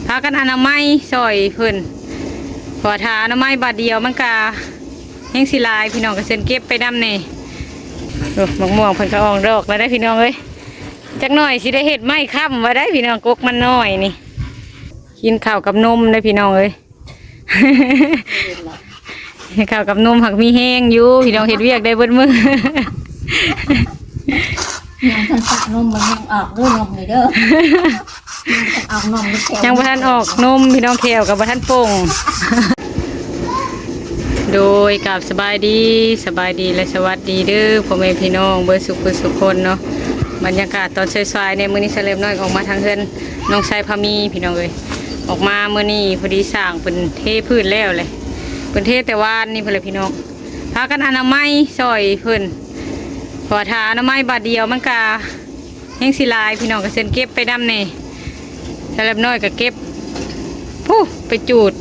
ພາກັນອະນາໄມຊ່ອຍເພິ່ນ ເພາະວ່າຖ້າອະນາໄມບາດດຽວມັນກະແຮງຊິຫຼາຍ ພີ່ນ້ອງ ກະເຊີນເກັບໄປນຳແດ່. ໂອ້ ໝາກມ່ວງເພິ່ນກະອອກດອກແລ້ວເດ້ ພີ່ນ້ອງເອີຍ. ຈັກໜ້ອຍຊິໄດ້ເຮັດໄມ້ຄ້ຳວ່າໄດ້ ພີ່ນ້ອງ ກົກມັນນ້ອຍນີ້. ກິນເຂົ້າກັບນົມເດ້ ພີ່ນ້ອງເອີຍ. ເຂົ້າກັບນົມຫາກມີແຮງຢູ່ ພີ່ນ້ອງ ເຮັດວຽກໄດ້ເບິດມື້. ຍັງທັນປະນົມ ມັນຍັງອອກເດີ້ ນົມນີ້ເດີ້ ຍັງທັນອອກນົມຢູ່ແຖວ ຍັງບໍ່ທັນອອກນົມ ພີ່ນ້ອງ ແຂ້ວກໍບໍ່ທັນປົ່ງ. ໂດຍ ກາບສະບາຍດີ ສະບາຍດີ ແລະ ສະຫວັດດີເດີ້ ພໍ່ແມ່ພີ່ນ້ອງເບິດສຸກຜູ້ສຸກຄົນເນາະ. ບັນຍາກາດຕອນສາຍໆ ໃນມື້ນີ້ ສາວເລັບນ້ອຍອອກມາທາງເຮືອນ ນ້ອງຊາຍພາມີ ພີ່ນ້ອງເອີຍ. ອອກມາມື້ນີ້ພໍດີຊ່າງເພິ່ນເທພື້ນແລ້ວແຫຼະ ເພິ່ນເທແຕ່ວານນີ້ພຸ້ນແຫຼະ ພີ່ນ້ອງ. ພາກັນອະນາໄມຊ່ອຍເພິ່ນ ເພາະວ່າຖ້າອະນາໄມບາດດຽວມັນກະແຮງຊິຫຼາຍ ພີ່ນ້ອງ ກະເຊີນເກັບໄປນຳແດ່. ສາວເລັບນ້ອຍກະເກັບ ພຸ້ນ ໄປຈູດ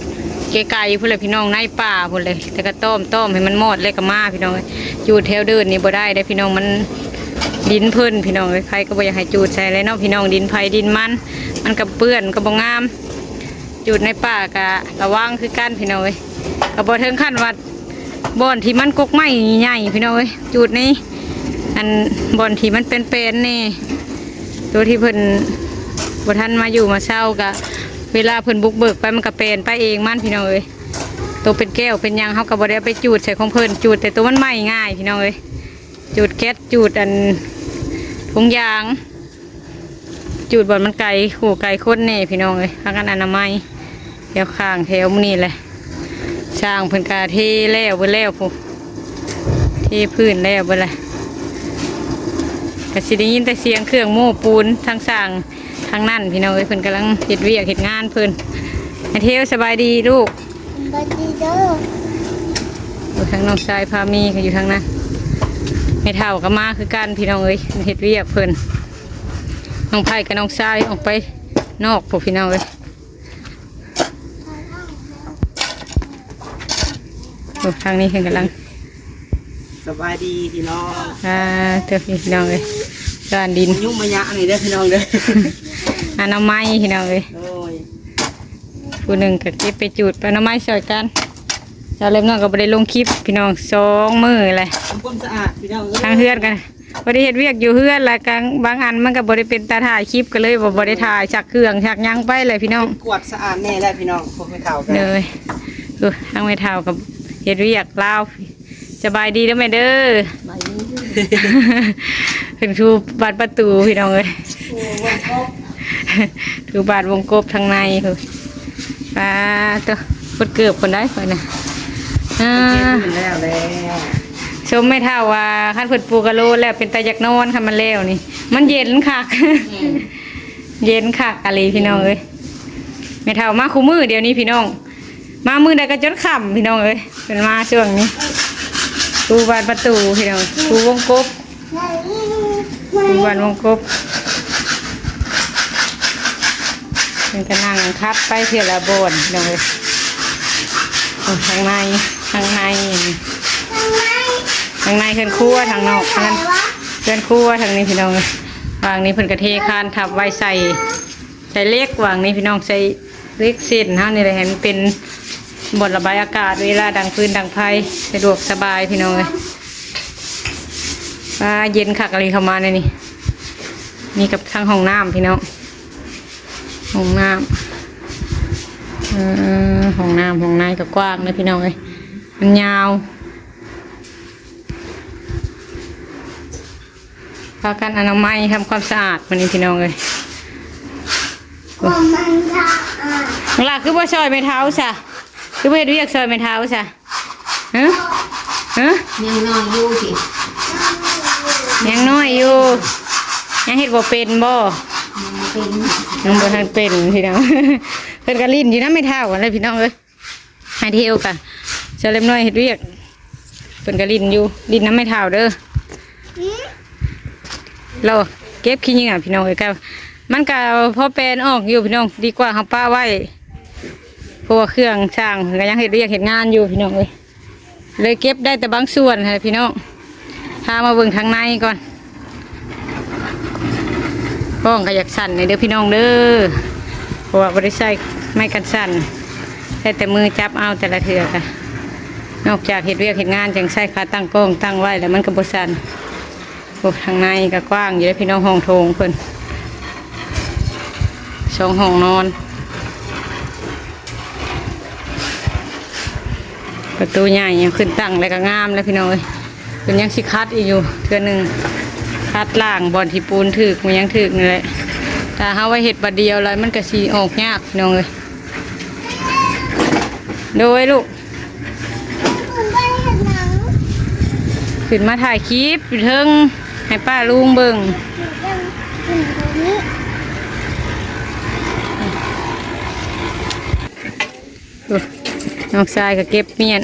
ໄກໆ ພຸ້ນແຫຼະ ພີ່ນ້ອງ ໃນປ່າພຸ້ນແຫຼະ. ແຕ່ກະຕ້ອມໆ ໃຫ້ມັນມອດແລ້ວກະມາ ພີ່ນ້ອງເອີຍ. ຈູດແຖວເດີ່ນນີ້ບໍ່ໄດ້ເດ້ ພີ່ນ້ອງ ມັນດິນເພິ່ນ ພີ່ນ້ອງເອີຍ. ໃຜກໍບໍ່ຢາກໃຫ້ຈູດໃສ່ແຫຼະເນາະ ພີ່ນ້ອງ ດິນໃຜດິນມັນ ມັນກະເປື້ອນ ມັນກະບໍ່ງາມ. ຈູດໃນປ່າກະລະວັງຄືກັນ ພີ່ນ້ອງເອີຍ. ກະບໍ່ເຖິງຂັ້ນວ່າບ່ອນທີ່ມັນກົກໄມ້ໃຫຍ່ ພີ່ນ້ອງເອີຍ. ຈູດໃນອັນບ່ອນທີ່ມັນແປນໆ ແດ່ ໂຕທີ່ເພິ່ນບໍ່ທັນມາຢູ່ມາເຊົາ ກະເວລາເພິ່ນບຸກເບີກໄປ ມັນກະແປນໄປເອງມັນ ພີ່ນ້ອງເອີຍ. ໂຕເປັນແກ້ວເປັນຫຍັງ ເຮົາກະບໍ່ໄດ້ເອົາໄປຈູດໃສ່ຂອງເພິ່ນ ຈູດແຕ່ໂຕມັນໄໝ້ງ່າຍ ພີ່ນ້ອງເອີຍ. ຈູດແກັດ ຈູດອັນຖົງຢາງ ຈູດບ່ອນມັນໄກ ໂຫ ໄກຄົນແດ່ ພີ່ນ້ອງເອີຍ. ພາກັນອະນາໄມແຖວຂ້າງແຖວມື້ນີ້ແຫຼະ. ຊ່າງເພິ່ນກະເທແລ້ວເບິດແລ້ວພຸ້ນ ເທພື້ນແລ້ວເບິດແຫຼະ. ກະຊິໄດ້ຍິນແຕ່ສຽງເຄື່ອງໂມ້ປູນທາງຊ່າງທາງນັ້ນ ພີ່ນ້ອງເອີຍ. ເພິ່ນກຳລັງເຮັດວຽກເຮັດງານເພິ່ນ. ແມ່ເທວ ສະບາຍດີລູກ. ສະບາຍດີເດີ້. ໂອ້ ທາງນ້ອງຊາຍພາມີກະຢູ່ທາງນັ້ນ. ແມ່ເຖົ້າກະມາຄືກັນ ພີ່ນ້ອງເອີຍ ເຮັດວຽກເພິ່ນ. ນ້ອງໄພກັບນ້ອງຊາຍອອກໄປນອກພຸ້ນ ພີ່ນ້ອງເອີຍ. ໂອ້ ທາງນີ້ເພິ່ນກຳລັງ ສະບາຍດີພີ່ນ້ອງ. ອ່າ ເດີພີ່ນ້ອງເອີຍ ການດິນ ມາຫຍຸ້ງມາຫຍະນີ້ເດີພີ່ນ້ອງເດີ. ອະນາໄມພີ່ນ້ອງເອີຍ. ໂອ້ຍ ຜູ້ໜຶ່ງກະເກັບໄປຈູດ ໄປເອົາໜໍ່ໄມ້ຊ່ອຍກັນ. ສາວເລັບນ້ອຍກະບໍ່ໄດ້ລົງຄລິບພີ່ນ້ອງ ສອງມື້ແຫຼະ. ທຳຄວາມສະອາດພີ່ນ້ອງເອີຍ ທາງເຮືອນກັນ ບໍ່ໄດ້ເຮັດວຽກຢູ່ເຮືອນ ແລ້ວກະບາງອັນມັນກະບໍ່ໄດ້ເປັນຕາຖ່າຍຄລິບ ກະເລີຍບໍ່ ບໍ່ໄດ້ຖ່າຍຊັກເຄື່ອງຊັກຫຍັງໄປແຫຼະພີ່ນ້ອງ. ກວາດສະອາດແດ່ແຫຼະພີ່ນ້ອງ ພວກແມ່ເຖົ້າກະ ໂດຍ. ເອີ ທາງແມ່ເຖົ້າກະເຮັດວຽກລາວ. ສະບາຍດີເດີແມ່ເດີ. ສະບາຍດີ. ເພິ່ນຖູບານປະຕູພີ່ນ້ອງເອີຍ. ຖູບານວົງກົບທາງໃນພຸ້ນ. ປາໂຕ ປົດເກີບພຸ້ນໄດ໋ຂ້ອຍນະ. ອ່າ ເພິ່ນເຮັດແລ້ວແລ້ວ. ຊົມແມ່ເຖົ້າວ່າ ຄັນເພິ່ນປູກະໂລແລ້ວເປັນຕາຢາກນອນ ຄັນມັນແລ້ວນີ້ ມັນເຢັນຄັກ. ແມ່ນ ເຢັນຄັກອີ່ຫຼີພີ່ນ້ອງເອີຍ. ແມ່ເຖົ້າມາຄູ່ມື້ດຽວນີ້ພີ່ນ້ອງ ມາມື້ໃດກະຈົນຄ່ຳພີ່ນ້ອງເອີຍ. ເພິ່ນມາຊ່ວງນີ້ ຖູບານປະຕູພີ່ນ້ອງ ຖູວົງກົບ ຖູບານວົງກົບ. ເພິ່ນກະນັ່ງຂັດໄປເທື່ອລະບ່ອນພີ່ນ້ອງເອີຍ. ໂອ້ ທາງໃນ ທາງໃນ ທາງໃນເຮືອນຄົວ ທາງນອກທາງ ເຮືອນຄົວທາງນີ້ພີ່ນ້ອງເອີຍ. ຫວ່າງນີ້ເພິ່ນກະເທຄານທັບໄວ້ ໃສ່ ໃສ່ເຫຼັກຫວ່າງນີ້ພີ່ນ້ອງ ໃສ່ເຫຼັກເສັ້ນເຮົານີ້ແຫຼະ ໃຫ້ມັນເປັນບ່ອນລະບາຍອາກາດ ເວລາດັງຟືນດັງໄຟສະດວກສະບາຍພີ່ນ້ອງເອີຍ. ປາ ເຢັນຄັກອີ່ຫຼີເຂົ້າມາໃນນີ້. ມີກັບທັງຫ້ອງນ້ຳພີ່ນ້ອງ ຫ້ອງນ້ຳ ເອີ ຫ້ອງນ້ຳ ຫ້ອງໃນກະກວ້າງເດີພີ່ນ້ອງເອີຍ ມັນຍາວ. ພາກັນອະນາໄມທຳຄວາມສະອາດມື້ນີ້ພີ່ນ້ອງເອີຍ. ນ້ອງຫຼ້າຄືບໍ່ຊ່ອຍແມ່ເຖົ້າຊະ ຄືບໍ່ເຮັດວຽກຊ່ອຍແມ່ເຖົ້າຊະ? ຮະ ຮະ ຍັງນ້ອຍຢູ່ຕິ ຍັງນ້ອຍຢູ່ ຍັງເຮັດບໍ່ເປັນບໍ່? ຍັງບໍ່ເປັນ ຍັງບໍ່ທັນເປັນພີ່ນ້ອງ. ເພິ່ນກະຫຼິ້ນຢູ່ນຳແມ່ເຖົ້າຫັ້ນແຫຼະພີ່ນ້ອງເອີຍ. ໃຫ້ເທວກະ ສາວເລັບນ້ອຍເຮັດວຽກ ເພິ່ນກະຫຼິ້ນຢູ່ ຫຼິ້ນນຳແມ່ເຖົ້າເດີ. ລາວເກັບຂີ້ເຫຍື້ອພີ່ນ້ອງເອີຍ ກະ ມັນກະພໍແປນອອກຢູ່ພີ່ນ້ອງ ດີກວ່າເຮົາປະໄວ້ ເພາະວ່າເຄື່ອງຊ່າງເພິ່ນກະຍັງເຮັດວຽກເຮັດງານຢູ່ພີ່ນ້ອງເອີຍ. ເລີຍເກັບໄດ້ແຕ່ບາງສ່ວນຫັ້ນແຫຼະພີ່ນ້ອງ. ພາມາເບິ່ງທາງໃນກ່ອນ ກ້ອງກະຢາກສັ່ນແດ່ເດີພີ່ນ້ອງເດີ. ໂອ າະວ່າບໍ່ໄດ້ໃຊ້ໄມ້ກັນສັ່ນ ໃຊ້ແຕ່ມືຈັບເອົາແຕ່ລະເທື່ອກະ ນອກຈາກເຮັດວຽກເຮັດງານຈັ່ງໃຊ້ຂາຕັ້ງກ້ອງຕັ້ງໄວ້ ແລ້ວມັນກໍບໍ່ສັ່ນ. ໂອ້ ທາງໃນກໍກວ້າງຢູ່ເດ້ພີ່ນ້ອງ ຫ້ອງໂຖງເພິ່ນ ສອງຫ້ອງນອນ ປະຕູໃຫຍ່ ຍັງຂຶ້ນຕັ້ງແລ້ວກໍງາມແລ້ວພີ່ນ້ອງເອີຍ. ເພິ່ນຍັງຊິຂັດອີກຢູ່ເທື່ອໜຶ່ງ ຂັດລ້າງບ່ອນທີ່ປູນຖືກ ມັນຍັງຖືກນີ້ແຫຼະ. ຖ້າເຮົາໄວ້ເຮັດບາດດຽວແລ້ວ ມັນກໍຊິອອກຍາກພີ່ນ້ອງເອີຍ. ໂດຍລູກ ຂຶ້ນມາຖ່າຍຄລິບຢູ່ເທິງ ໃຫ້ປ້າລຸງເບິ່ງ. ໂອ້ ນ້ອງຊາຍກໍເກັບມ້ຽນ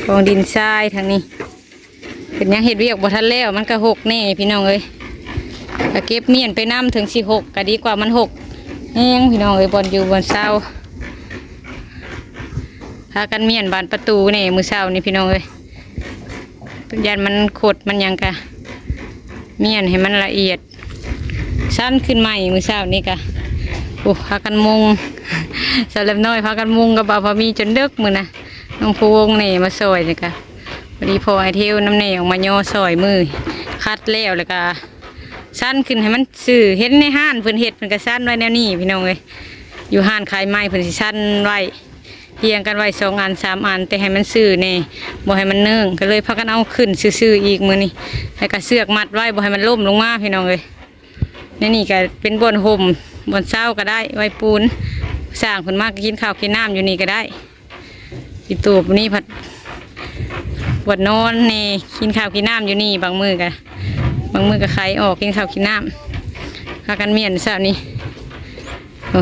ກອງດິນຊາຍທາງນີ້. ເພິ່ນຍັງເຮັດວຽກບໍ່ທັນແລ້ວ ມັນກໍຫົກແດ່ພີ່ນ້ອງເອີຍ. ກໍເກັບມ້ຽນໄປນຳ ເຖິງຊິຫົກກໍດີກວ່າມັນຫົກແຮງພີ່ນ້ອງເອີຍ. ບ່ອນຢູ່ບ່ອນເຊົາ ພາກັນມ້ຽນບານປະຕູແດ່ມື້ເຊົ້ານີ້ພີ່ນ້ອງເອີຍ. ຢ້ານມັນຂົດມັນຫຍັງກະມ້ຽນໃຫ້ມັນລະອຽດ ຊັ້ນຂຶ້ນໃໝ່ມື້ເຊົ້ານີ້ກະ ໂອ້ ພາກັນມຸງ ສາວແລັບນ້ອຍພາກັນມຸງກັບບ່າວພາມີຈົນເດິກມື້ນະ. ນ້ອງພູວົງແດ່ມາຊ່ອຍນີ້ກະ ພໍດີພໍ່ອ້າຍເທວນຳແດ່ອອກມາຍໍຊ່ອຍ ມື້ຂັດແລ້ວ ແລ້ວກະຊັ້ນຂຶ້ນໃຫ້ມັນຊື່. ເຫັນໃນຮ້ານເພິ່ນເຮັດ ເພິ່ນກະຊັ້ນໄວ້ແນວນີ້ພີ່ນ້ອງເອີຍ. ຢູ່ຮ້ານຂາຍໄມ້ເພິ່ນຊິຊັ້ນໄວ້ ຮຽງກັນໄວ້ສອງອັນສາມອັນ ແຕ່ໃຫ້ມັນຊື່ແດ່ ບໍ່ໃຫ້ມັນເນີ່ງ ກໍເລີຍພາກັນເອົາຂຶ້ນຊື່ໆອີກມື້ນີ້. ແລ້ວກໍເຊືອກມັດໄວ້ ບໍ່ໃຫ້ມັນລົ້ມລົງມາພີ່ນ້ອງເອີຍ. ໃນນີ້ກໍເປັນບ່ອນຮົ່ມ ບ່ອນເຊົາກໍໄດ້ ໄວ້ປູນ. ຊ່າງເພິ່ນມາກໍກິນເຂົ້າກິນນ້ຳຢູ່ນີ້ກໍໄດ້. ອີຕູບນີ້ພັດ ບ່ອນນອນແດ່ ກິນເຂົ້າກິນນ້ຳຢູ່ນີ້. ບາງມື້ກໍ ບາງມື້ກໍໄຂອອກກິນເຂົ້າກິນນ້ຳ. ພາກັນມ້ຽນເຊົ້ານີ້. ໂອ້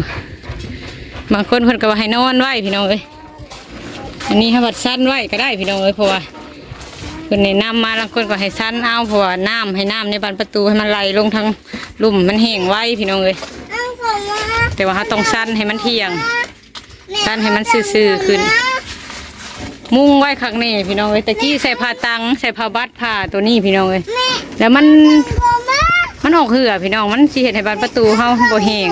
ບາງຄົນເພິ່ນກໍວ່າໃຫ້ນອນໄວ້ພີ່ນ້ອງເອີຍ. ອັນນີ້ເຮົາພັດຊັ້ນໄວ້ກໍໄດ້ພີ່ນ້ອງເອີຍ ເພາະວ່າເພິ່ນແນະນຳມາ. ລາງຄົນກໍໃຫ້ຊັ້ນເອົາ ເພາະວ່ານ້ຳ ໃຫ້ນ້ຳໃນບານປະຕູໃຫ້ມັນໄຫຼລົງທາງລຸ່ມ ມັນແຫ້ງໄວພີ່ນ້ອງເອີຍ. ແຕ່ວ່າເຮົາຕ້ອງຊັ້ນໃຫ້ມັນທ່ຽງ ຊັ້ນໃຫ້ມັນຊື່ໆຂຶ້ນ. ມຸງໄວ້ຄັກແນ່ພີ່ນ້ອງເອີຍ. ແຕ່ກີ້ໃສ່ຜ້າຕັງ ໃສ່ຜ້າບັດ ຜ້າໂຕນີ້ພີ່ນ້ອງເອີຍ. ແລ້ວມັນ ມັນອອກເຫື່ອພີ່ນ້ອງ ມັນຊິເຮັດໃຫ້ບານປະຕູເຮົາບໍ່ແຫ້ງ.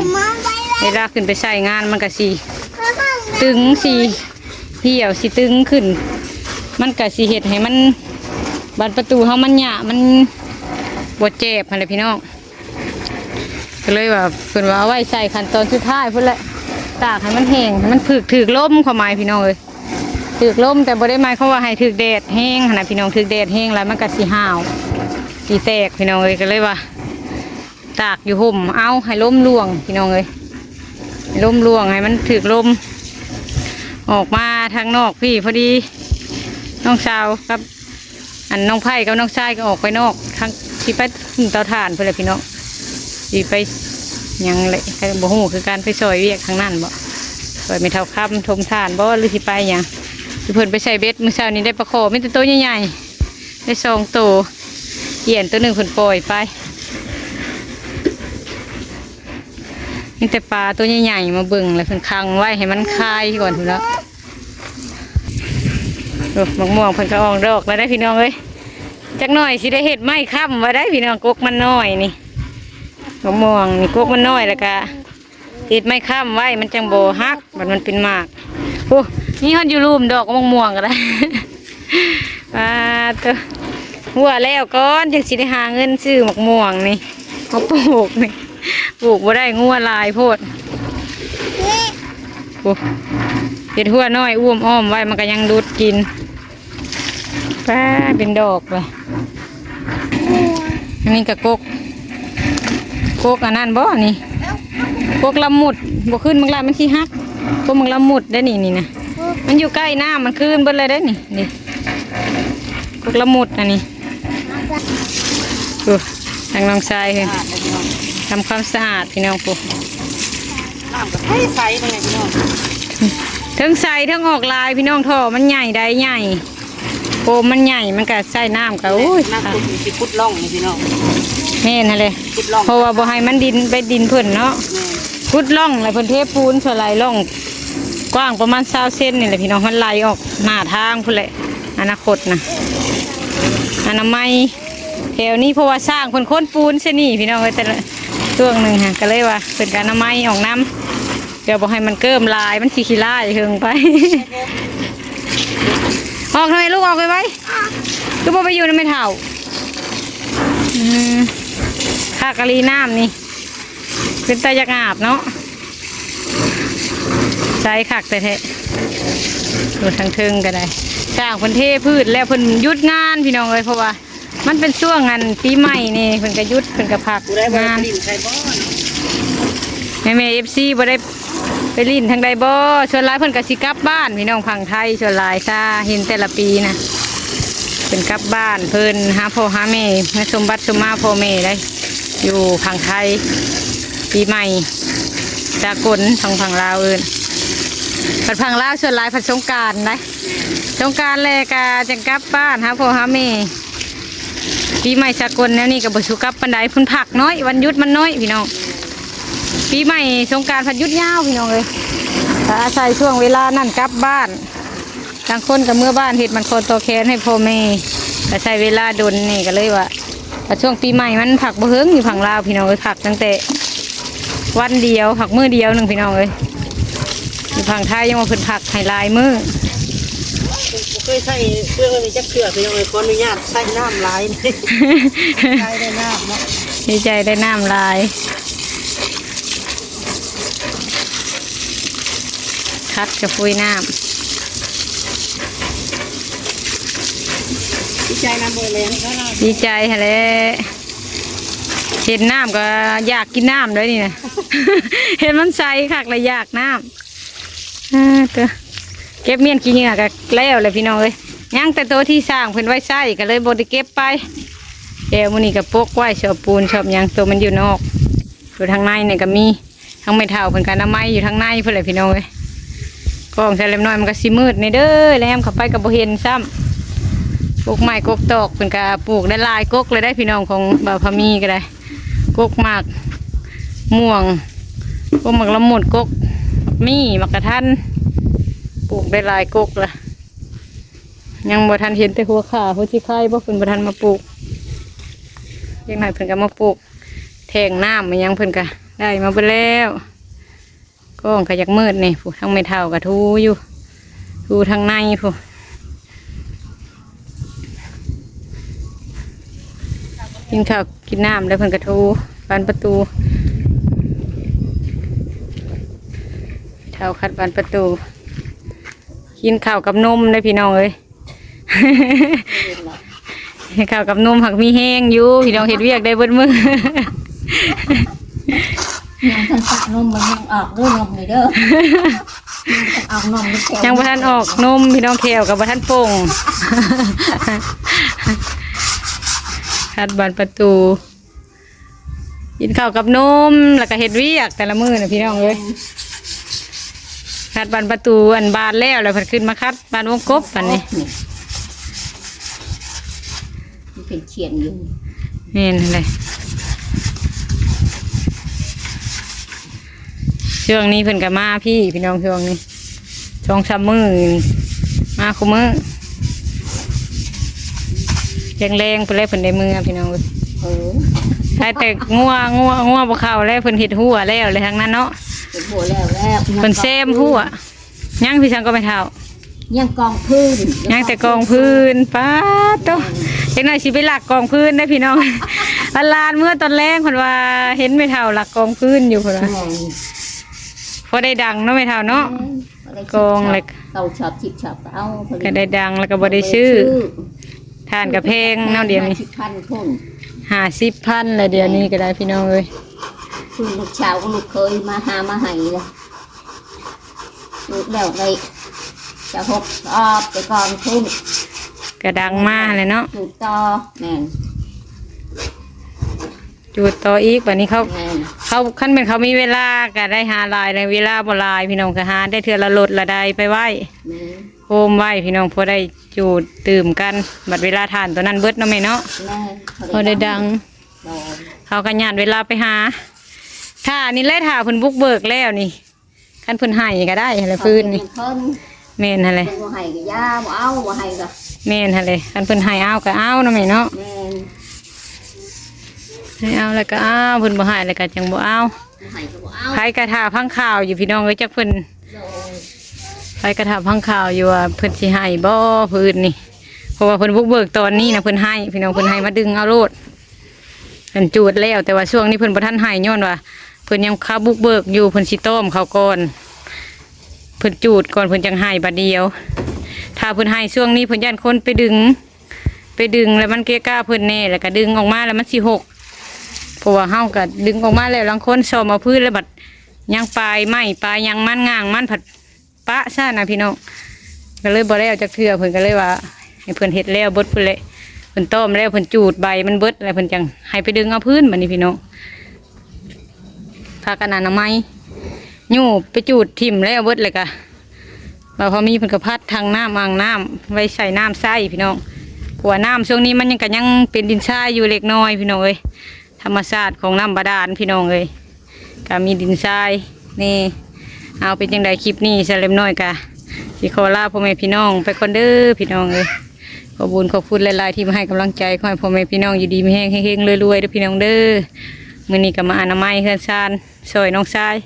ເວລາຂຶ້ນໄປໃຊ້ງານມັນກະຊິຕຶງ ຊິຫ່ຽວ ຊິຕຶງຂຶ້ນ. ມັນກະຊິເຮັດໃຫ້ມັນ ບານປະຕູເຮົາມັນຫຍາ ມັນບໍ່ແຈບຫັ້ນແຫຼະພີ່ນ້ອງ. ກໍເລີຍວ່າ ເພິ່ນວ່າເອົາໄວ້ໃສ່ຂັ້ນຕອນສຸດທ້າຍພຸ້ນແຫຼະ ຕາກໃຫ້ມັນແຫ້ງ ໃຫ້ມັນຖືກ ຖືກລົມ ຄວາມໝາຍພີ່ນ້ອງເອີຍ. ຖືກລົມ ແຕ່ບໍ່ໄດ້ໝາຍຄວາມວ່າໃຫ້ຖືກແດດແຮງຫັ້ນນະພີ່ນ້ອງ. ຖືກແດດແຮງແລ້ວມັນກໍຊິຫາວ ຊິແຕກພີ່ນ້ອງເອີຍ. ກໍເລີຍວ່າຕາກຢູ່ຮົ່ມເອົາ ໃຫ້ລົມລ່ວງພີ່ນ້ອງເອີຍ. ໃຫ້ລົມລ່ວງ ໃຫ້ມັນຖືກລົມ ອອກມາທາງນອກພີ້. ພໍດີນ້ອງສາວກັບ ອັນນ້ອງໄພກັບນ້ອງຊາຍກໍອອກໄປນອກ ທາງຊິໄປເຕົາຖ່ານພຸ້ນແຫຼະພີ່ນ້ອງ. ຊິໄປຫຍັງແຫຼະ ກໍບໍ່ຮູ້ຄືກັນ ໄປຊ່ອຍວຽກທາງນັ້ນບໍ ຊ່ອຍແມ່ເຖົ້າຄຳຖົມຖ່ານບໍ ຫຼືຊິໄປຫຍັງ. ຄືເພິ່ນໄປໃສ່ເບັດມື້ເຊົ້ານີ້ ໄດ້ປາຂໍມີແຕ່ໂຕໃຫຍ່ໆ ໄດ້ສອງໂຕ. ອຽນໂຕໜຶ່ງເພິ່ນປ່ອຍໄປ ມີແຕ່ປາໂຕໃຫຍ່ໆມາເບິ່ງ ແລ້ວເພິ່ນຂັງໄວ້ໃຫ້ມັນຄາຍກ່ອນພຸ້ນເນາະ. ໂອ້ ໝາກມ່ວງເພິ່ນກໍອອກດອກແລ້ວເດ້ພີ່ນ້ອງເອີຍ. ຈັກໜ້ອຍຊິໄດ້ເຮັດໄມ້ຄ້ຳໄວ້ໄດ້ພີ່ນ້ອງ. ກົກມັນນ້ອຍນີ້ ໝາກມ່ວງນີ້ ກົກມັນນ້ອຍ ແລ້ວກະເຮັດໄມ້ຄ້ຳໄວ້ ມັນຈັ່ງບໍ່ຫັກ ບັດມັນເປັນໝາກ. ໂອ້ ມີຮອດຢູ່ລຸ່ມດອກໝາກມ່ວງກໍໄດ້. ປາດໂທ້ ຫົວແລ້ວກ່ອນ ຈັ່ງຊິໄດ້ຫາເງິນຊື້ໝາກມ່ວງນີ້ ມາປູກນີ້. ປູກບໍ່ໄດ້ ງົວຫຼາຍໂພດ. ໂອ້ ເຮັດຫົວນ້ອຍອ້ວມອ້ອມໄວ້ ມັນກໍຍັງດູດກິນ. ປາດ ເປັນດອກເລີຍ. ອັນນີ້ກໍກົກ ກົກອັນນັ້ນບໍນີ້ ກົກລະມຸດ. ບໍ່ຂຶ້ນບັກຫຼາຍ ມັນຊິຫັກ. ກົກໝາກລະມຸດໄດ້ນີ້ ນີ້ນະ ມັນຢູ່ໃກ້ນ້ຳ ມັນຄືນເບິດເລີຍໄດ້ນີ້ ນີ້ ກົກລະມຸດອັນນີ້. ໂອ້ ທາງນ້ອງຊາຍເພິ່ນ ສະອາດເດ້ພີ່ນ້ອງ ທຳຄວາມສະອາດພີ່ນ້ອງ. ໂອ້ ນ້ຳກໍໃສໆເບິ່ງແດ່ພີ່ນ້ອງ ເທິງໃສເທິງອອກຫຼາຍພີ່ນ້ອງ. ທໍ່ມັນໃຫຍ່ ໄດໃຫຍ່ ໂຟມມັນໃຫຍ່ ມັນກໍໃຊ້ນ້ຳກໍ ໂອ້ຍ ນ້ຳຂຸດ ຊິຂຸດຮ່ອງນີ້ພີ່ນ້ອງ. ແມ່ນຫັ້ນແຫຼະ ຂຸດຮ່ອງ ເພາະວ່າບໍ່ໃຫ້ມັນດິນໄປດິນເພິ່ນເນາະ. ແມ່ນ ຂຸດຮ່ອງ ແລ້ວເພິ່ນເທປູນສ່ວນຫຼາຍ ຮ່ອງກວ້າງປະມານຊາວເຊັນນີ້ແຫຼະພີ່ນ້ອງ. ມັນໄຫຼອອກໜ້າທາງພຸ້ນແຫຼະ ອະນາຄົດນະ. ອະນາໄມແຖວນີ້ ເພາະວ່າຊ່າງເພິ່ນໂຄ່ນປູນໃສ່ນີ້ພີ່ນ້ອງເອີຍ ແຕ່ລະຊ່ວງໜຶ່ງຫັ້ນ ກໍເລີຍວ່າເພິ່ນກໍອະນາໄມອອກນຳ. ແຕ່ບໍ່ໃຫ້ມັນເກີມຫຼາຍ ມັນຊິຂີ້ລ້າຍເຫິງໄປ. ອອກທຳໄມລູກ ອອກໄວໆ ຄືບໍ່ໄປຢູ່ນຳແມ່ເຖົ້າ? ອືມ ຄັກອີ່ຫຼີນ້ຳນີ້ ເປັນຕາຢາກອາບເນາະ ໃສຄັກແທ້ໆ. ໂອ້ ທາງເທິງກໍໄດ້ ຊ່າງເພິ່ນເທພື້ນແລ້ວ ເພິ່ນຢຸດງານພີ່ນ້ອງເອີຍ ເພາະວ່າ ມັນເປັນຊ່ວງອັນປີໃໝ່ນີ້ ເພິ່ນກະຢຸດ ເພິ່ນກະພັກງານ. ແມ່ໆ ເອັຟຊີ ບໍ່ໄດ້ໄປຫຼິ້ນທາງໃດບໍ່? ສ່ວນຫຼາຍເພິ່ນກະຊິກັບບ້ານພີ່ນ້ອງ ຝັ່ງໄທສ່ວນຫຼາຍຊະ ເຫັນແຕ່ລະປີນະ ເພິ່ນກັບບ້ານເພິ່ນ ຫາພໍ່ຫາແມ່ ມາຊົມບັດຊົມມາພໍ່ແມ່ໄດ໋ ຢູ່ຝັ່ງໄທ ປີໃໝ່ສາກົນ ທາງຝັ່ງລາວເອີ້ນ. ພັດຝັ່ງລາວສ່ວນຫຼາຍພັດສົງການໄດ໋ ສົງການແລ້ວກະຈັ່ງກັບບ້ານຫາພໍ່ຫາແມ່. ປີໃໝ່ສາກົນແນວນີ້ກໍບໍ່ສູ່ກັບປານໃດ ເພິ່ນພັກນ້ອຍ ວັນຢຸດມັນນ້ອຍພີ່ນ້ອງ. ປີໃໝ່ສົງການພັດຢຸດຍາວພີ່ນ້ອງເອີຍ ກໍອາໄສຊ່ວງເວລານັ້ນກັບບ້ານ. ບາງຄົນກໍເມືອບ້ານເຮັດໝັ້ນຄອນຕໍ່ແຂນໃຫ້ພໍ່ແມ່ ກໍໃຊ້ເວລາດົນນີ້ ກໍເລີຍວ່າ ກໍຊ່ວງປີໃໝ່ມັນພັກບໍ່ເຫິງຢູ່ຝັ່ງລາວພີ່ນ້ອງເອີຍ ພັກຕັ້ງແຕ່ ວັນດຽວ ພັກມື້ດຽວໜຶ່ງພີ່ນ້ອງເອີຍ. ຢູ່ຝັ່ງໄທຍັງວ່າເພິ່ນພັກໃຫ້ຫຼາຍມື້. ບໍ່ເຄີຍໃຊ້ເຄື່ອງອັນນີ້ຈັກເທື່ອພີ່ນ້ອງເອີຍ ຂໍອະນຸຍາດໃຊ້ນ້ຳຫຼາຍ ໃຊ້ໄດ້ນ້ຳເນາະ ດີໃຈໄດ້ນ້ຳຫຼາຍ. ຄັດກະຟຸຍນ້ຳ ດີໃຈນຳບໍ່ແລ້ວ ດີໃຈຫັ້ນແຫຼະ. ເຫັນນ້ຳກໍຢາກກິນນ້ຳເດ້ນີ້ນະ ເຫັນມັນໃສຄັກລະຢາກນ້ຳ. ເອີ ເກັບມ້ຽນຂີ້ເຫຍື້ອກໍແລ້ວແຫຼະພີ່ນ້ອງເອີຍ ຍັງແຕ່ໂຕທີ່ສ້າງເພິ່ນໄວ້ໃຊ້ກໍເລີຍບໍ່ໄດ້ເກັບໄປ. ແລ້ວມື້ນີ້ກໍປົກໄວ້ຊອບປູນຊອບຫຍັງ ໂຕມັນຢູ່ນອກ ໂຕທາງໃນນີ້ກໍມີ ທາງແມ່ເຖົ້າເພິ່ນກໍອະນາໄມຢູ່ທາງໃນພຸ້ນແຫຼະພີ່ນ້ອງເອີຍ. ກ້ອງໃສ່ເລັກນ້ອຍມັນກໍຊິມືດແດ່ເດີ ແນມເຂົ້າໄປກໍບໍ່ເຫັນຊ້ຳ. ກົກໄມ້ກົກຕອກເພິ່ນກໍປູກໄດ້ຫຼາຍກົກເລີຍໄດ໋ພີ່ນ້ອງ ຂອງບ່າວພາມີກໍໄດ້ ກົກໝາກມ່ວງ ກົກໝາກລະມຸດ ກົກໝາກມີ້ ໝາກກະທັນ ປູກໄດ້ຫຼາຍກົກລະ. ຍັງບໍ່ທັນເຫັນແຕ່ຫົວຂ່າ ຫົວຊິໄຄບໍ່ ເພິ່ນບໍ່ທັນມາປູກ. ເດັກນ້ອຍເພິ່ນກໍມາປູກແທ້ງນ້ຳອີ່ຫຍັງ ເພິ່ນກໍໄດ້ມາເບິດແລ້ວ. ກ້ອງກໍຢາກມືດນີ້ ຜູ້ທາງແມ່ເຖົ້າກໍຖູຢູ່ ຖູທາງໃນຜູ້ ກິນເຂົ້າກິນນ້ຳແລ້ວເພິ່ນກໍຖູບານປະຕູ. ແມ່ເຖົ້າຂັດບານປະຕູ ກິນເຂົ້າກັບນົມເດ້ພີ່ນ້ອງເອີຍ. ເຂົ້າກັບນົມຫາກມີແຮງຢູ່ພີ່ນ້ອງ ເຮັດວຽກໄດ້ເບິດມື້. ຍັງທັນປະນົມ ມັນຍັງອອກເດີ ນົມນີ້ເດີ ຍັງບໍ່ທັນອອກນົມ ພີ່ນ້ອງ ແຂ້ວກໍບໍ່ທັນປົ່ງ. ຂັດບານປະຕູ ກິນເຂົ້າກັບນົມ ແລ້ວກໍເຮັດວຽກແຕ່ລະມື້ນະພີ່ນ້ອງເອີຍ. ອືມ ຂັດບານປະຕູ ອັນບານແລ້ວ ແລ້ວພັດຂຶ້ນມາຂັດບານວົງກົບ ອັນນີ້ ມັນເປັນຂຽນຢູ່ ແມ່ນແຫຼະ. ຊ່ວງນີ້ເພິ່ນກໍມາພີ້ພີ່ນ້ອງ ຊ່ວງນີ້ ສອງສາມມື້ ມາຄູ່ມື້ ແລງໆ ພຸ້ນແຫຼະເພິ່ນໄດ້ເມືອພີ່ນ້ອງເອີຍ. ເອີ ໄດ້ແຕ່ງົວ ງົວ ງົວບໍ່ເຂົ້າແລ້ວ ເພິ່ນເຮັດຮົ້ວແລ້ວແຫຼະ ທາງນັ້ນເນາະ ເຮັດຮົ້ວແລ້ວ ແລ້ວ ເພິ່ນແຊມຮົ້ວ. ຍັງພີ່ສັງກໍແມ່ເຖົ້າ ຍັງກອງພື້ນ ຍັງແຕ່ກອງພື້ນ. ປາດໂຕ ອືມ ຈັກໜ່ອຍຊິໄປລັກກອງພື້ນໄດ້ພີ່ນ້ອງ. ອັນຫຼານເມືອຕອນແລງເພິ່ນວ່າເຫັນແມ່ເຖົ້າລັກກອງພື້ນຢູ່ ເພິ່ນວ່າ ແມ່ນ ພໍໄດ້ດັງເນາະແມ່ເຖົ້າເນາະ. ແມ່ນ ກອງແລ້ວ ເກົ້າຊອບ ສິບຊອບກໍເອົາ ກໍໄດ້ດັງແລ້ວກໍບໍ່ໄດ້ຊື້ ຖ່ານກໍແພງເນາະ ດຽວນີ້ ຫ້າສິບພັນພຸ້ນ ຫ້າສິບພັນແລ້ວ ດຽວນີ້ກໍໄດ້ພີ່ນ້ອງເອີຍ. ຄືລູກສາວກັບລູກເຂີຍມາຫາມາໃຫ້ລະ ປູກແລ້ວໄດ້ຈະຫົກຊອບ ແຕ່ກ່ອນພຸ້ນ ກະດັງມາແຫຼະເນາະ ຈູດຕໍ່. ແມ່ນ ຈູດຕໍ່ອີກ ບາດນີ້ເຂົາ ແມ່ນ ເຂົາ ຄັນແມ່ນເຂົາມີເວລາກະໄດ້ຫາຫຼາຍ ແຕ່ເວລາບໍ່ຫຼາຍພີ່ນ້ອງ ກະຫາໄດ້ເທື່ອລະລົດລະໄດໄປໄວ້ ແມ່ນ ໂຮມໄວ້ພີ່ນ້ອງ ພໍໄດ້ຈູດຕື່ມກັນ. ບັດເວລາຖ່ານຕົວນັ້ນເບິດເນາະແມ່ເນາະ ແມ່ນ ພໍໄດ້ດັງ. ໂດຍ ເຂົາກະຍາດເວລາໄປຫາ ຖ້ານີ້ແຫຼະ ຖ້າເພິ່ນບຸກເບີກແລ້ວນີ້ ຄັນເພິ່ນໃຫ້ກໍໄດ້ຫັ້ນແຫຼະ ຟືນນີ້. ເພິ່ນ ແມ່ນຫັ້ນແຫຼະ ເພິ່ນບໍ່ໃຫ້ກໍຢ່າ ບໍ່ເອົາ ບໍ່ໃຫ້ກໍ ແມ່ນຫັ້ນແຫຼະ ຄັນເພິ່ນໃຫ້ເອົາກໍເອົາເນາະແມ່ເນາະ. ແມ່ນ ໃຫ້ເອົາແລ້ວກໍເອົາ ເພິ່ນບໍ່ໃຫ້ແລ້ວກໍຈັ່ງບໍ່ເອົາ. ໃຜກະຖ້າຟັງຂ່າວຢູ່ພີ່ນ້ອງເອີຍ ຈັກເພິ່ນ ໃຜກະຖ້າຟັງຂ່າວຢູ່ວ່າເພິ່ນຊິໃຫ້ບໍ່ ຜູ້ອື່ນນີ້ ເພາະວ່າເພິ່ນບຸກເບີກຕອນນີ້ນະ ເພິ່ນໃຫ້ພີ່ນ້ອງ ເພິ່ນໃຫ້ມາດຶງເອົາໂລດ ເພິ່ນຈູດແລ້ວ ແຕ່ວ່າຊ່ວງນີ້ເພິ່ນບໍ່ທັນໃຫ້ ຍ້ອນວ່າເພິ່ນຍັງຄາບຸກເບີກຢູ່ ເພິ່ນຊິຕ້ອມເຂົາກ່ອນ ເພິ່ນຈູດກ່ອນ ເພິ່ນຈັ່ງໃຫ້ບາດດຽວ ຖ້າເພິ່ນໃຫ້ຊ່ວງນີ້ ເພິ່ນຢ້ານຄົນໄປດຶງ ໄປດຶງແລ້ວມັນເກະກະເພິ່ນແດ່ ແລ້ວກະດຶງອອກມາແລ້ວມັນຊິຫົກ ເພາະວ່າເຮົາກະດຶງອອກມາແລ້ວ ລາງຄົນຊອມເອົາພື້ນແລ້ວບັດຍັງປາຍໄມ້ປາຍຫຍັງມັນ ງ່າງມັນ ພັດປະຊະນະພີ່ນ້ອງ ກະເລີຍບໍ່ແລ້ວຈັກເທື່ອ ເພິ່ນກະເລີຍວ່າໃຫ້ເພິ່ນເຮັດແລ້ວເບິດພຸ້ນແຫຼະ ເພິ່ນຕ້ອມແລ້ວ ເພິ່ນຈູດໃບມັນເບິດແລ້ວ ເພິ່ນຈັ່ງໃຫ້ໄປດຶງເອົາພື້ນ ບາດນີ້ພີ່ນ້ອງ ພາກັນອະນາໄມ ຍູ້ໄປຈູດຖິ້ມແລ້ວເບິດ ແລ້ວກະວ່າພໍມີເພິ່ນກະພັດຖັງນ້ຳ ອ່າງນ້ຳ ໄວ້ໃສ່ນ້ຳໃຊ້ພີ່ນ້ອງ ເພາະວ່ານ້ຳຊ່ວງນີ້ມັນຍັງ ກະຍັງເປັນດິນຊາຍຢູ່ເລັກນ້ອຍພີ່ນ້ອງເອີຍ ທຳມະຊາດຂອງນ້ຳບາດານພີ່ນ້ອງເອີຍ ກະມີດິນຊາຍແດ່ ເອົາ ເປັນຈັ່ງໃດຄລິບນີ້ ສາວແຫຼມນ້ອຍກະຊິຂໍລາພໍ່ແມ່ພີ່ນ້ອງໄປກ່ອນເດີພີ່ນ້ອງເອີຍ ຂອບບຸນຂອບຄຸນຫຼາຍໆ ທີ່ມາໃຫ້ກຳລັງໃຈ ຂໍໃຫ້ພໍ່ແມ່ພີ່ນ້ອງຢູ່ດີມີແຮງ ເຮັງໆ ລວຍໆ ເດີພີ່ນ້ອງເດີ ມື້ນີ້ກະມາອະນາໄມເຮືອນຊານ ຊ່ອຍນ້ອງຊາຍ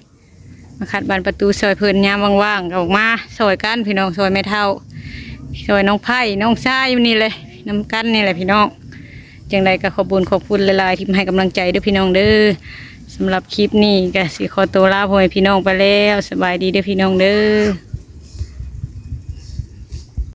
ມາຂັດບານປະຕູຊ່ອຍເພິ່ນ ຍາມວ່າງໆ ກະອອກມາຊ່ອຍກັນພີ່ນ້ອງ ຊ່ອຍແມ່ເຖົ້າ ຊ່ອຍນ້ອງໄພ້ ນ້ອງຊາຍຢູ່ນີ້ແຫຼະ ນຳກັນນີ້ແຫຼະພີ່ນ້ອງ ຈັ່ງໃດກະຂອບບຸນຂອບຄຸນຫຼາຍໆ ທີ່ມາໃຫ້ກຳລັງໃຈເດີພີ່ນ້ອງເດີ ສຳລັບຄລິບນີ້ກະຊິຂໍໂຕລາພໍ່ແມ່ພີ່ນ້ອງໄປແລ້ວ ສະບາຍດີເດີພີ່ນ້ອງເດີ.